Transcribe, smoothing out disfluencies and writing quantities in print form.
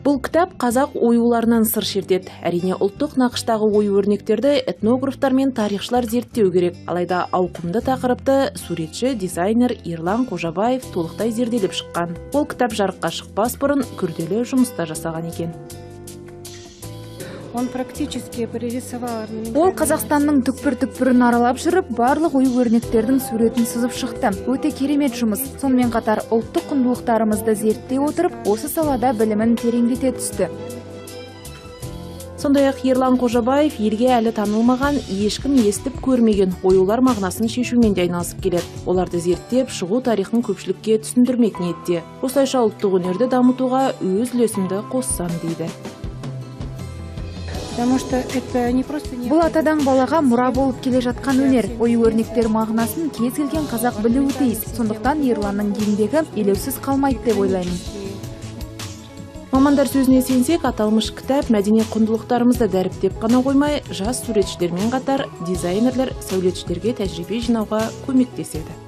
Бұл кітап қазақ оюларынан сыр шертеді. Әрине, ұлттық нақыштағы ою өрнектерді этнографтар мен тарихшылар зерттеу керек. Алайда ауқымды тақырыпты суретші, дизайнер Ерлан Қожабаев толықтай зерделеп шыққан. Ол кітап жарыққа шықпас бұрын күрделі жұмыстар жасаған екен. Он практически перерисовал. Ол Қазақстанның түкпір-түкпірін аралап жүріп, барлық ою өрнектердің суретін сызып шықты. Өте керемет жұмыс. Сонымен қатар ұлттық құндылықтарымызды зерттей отырып, осы салада білімін тереңдете түсті. Сондай-ақ Ерлан Қожабаев елге әлі танылмаған, ешкім естіп көрмеген оюлар мағынасын шешумен де айналысып келеді. Оларды зерттеп, шығу тарихын көпшілікке түсіндірмек ниетте. Осылайша ұлттық өнерді дамытуға өз үлесімді қоссам дейді. Потому что это не просто Бұл атадан балаға мұра болып келе жатқан өнер. Ою өрнектер мағынасын кез келген қазақ білуі тиіс. Сондықтан Ерланның еңбегі елеусіз қалмайды деп ойлаймын. Мамандар сөзіне сенсек, аталмыш кітап мәдени құндылықтарымызды дәріптеп қана қоймай, жас суретшілермен қатар дизайнерлер, сәулетшілерге тәжірибе жинауға көмектеседі.